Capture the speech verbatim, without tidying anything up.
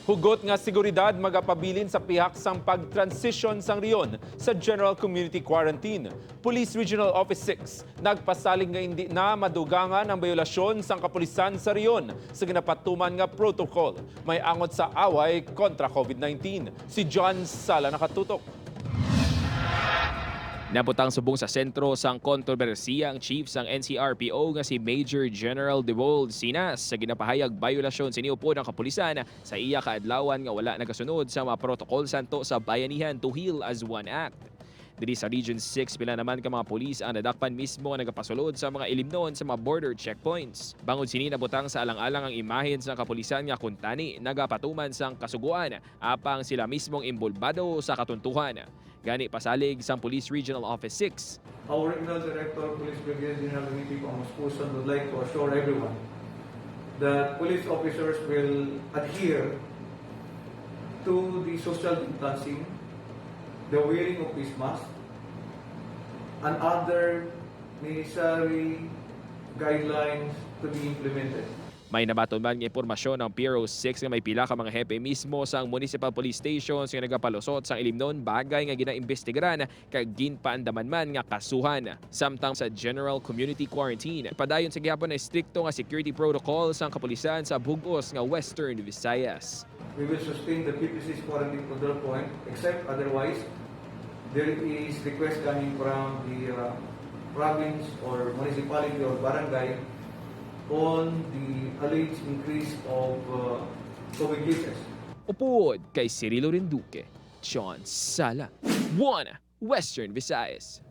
Hugot nga seguridad magapabilin sa pihak sang pag-transition sang rehiyon sa General Community Quarantine. Police Regional Office six nagpasalig nga indi na madugangan ang bayolasyon sang kapulisan sa rehiyon sa ginapatuman nga protocol may angot sa away kontra COVID nineteen. Si John Sala nakatutok. Nabutang subong sa sentro sang kontrobersiya ang chief sang N C R P O nga si Major General Debold Sinas sa ginapahayag bayolasyon sini upod ang kapulisan sa iya kaadlawan nga wala nagasunod sa mga protokol santo sa Bayanihan to Heal as One Act. Diri sa Region six, pila naman ka mga pulis ang nadakpan mismo nga nagapasulod sa mga ilimnon sa mga border checkpoints. Bangod sini, nabutang sa alang-alang ang imahen sa kapulisan nga kuntani nagapatuman sang kasugoan, apang sila mismong imbolbado sa katuntuhan. Gani, pasalig sang Police Regional Office six. Our Regional Director, Police Brigadier General Luigi Panguspusan, would like to assure everyone that police officers will adhere to the social distancing, the wearing of face mask, and other necessary guidelines to be implemented. May nabaton man nga impormasyon ang P R O six nga may pila ka mga hepe mismo sang municipal police stations nga nagapalusot sang ilimnon, bagay nga ginaimbestigaran kag ginpaandaman man nga kasuhan. Samtang sa general community quarantine, padayon sa gihapon na estrikto nga security protocol sang kapulisan sa bug-os nga Western Visayas. We will sustain the P P C's quarantine control point, except otherwise, there is request coming from the, uh, province or municipality or barangay on the alleged increase of, uh, COVID cases. Upod kay Cirilo Rinduque, John Sala, One Western Visayas.